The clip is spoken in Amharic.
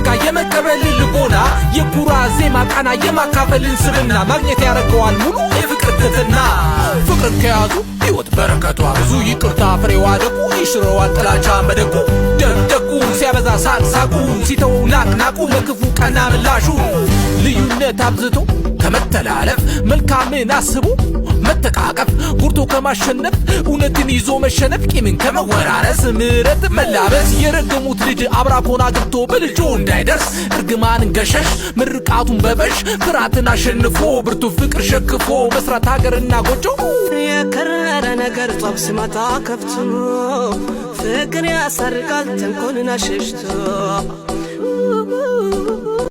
ጸጋ የመቀበልን ልቦና፣ የኩራ ዜማ ቃና የማካፈልን ስብና ማግኘት ያደርገዋል ሙሉ የፍቅር ትትና። ፍቅርን ከያዙ ሕይወት በረከቷ ብዙ፣ ይቅርታ ፍሬዋ ደጉ ይሽረዋል ጥላቻን በደጉ። ደግ ደጉን ሲያበዛ ሳቅ ሳቁ፣ ሲተወው ናቅ ናቁ፣ ለክፉ ቀና ምላሹ። ልዩነት አብዝቶ ከመተላለፍ መልካምን አስቦ መተቃቀፍ፣ ጉርቶ ከማሸነፍ እውነትን ይዞ መሸነፍ፣ ቂምን ከመወራረስ ምሕረት መላበስ፣ የረገሙት ልጅ አብራኮን አግብቶ በልጁ እንዳይደርስ እርግማንን ገሸሽ ምርቃቱን በበሽ፣ ፍርሃትን አሸንፎ ብርቱ ፍቅር ሸክፎ መስራት ሀገርና ጎጆ። የከረረ ነገር ጧፍ ሲመጣ ከፍቶ ፍቅር ያሳርቃል ተንኮልን አሸሽቶ።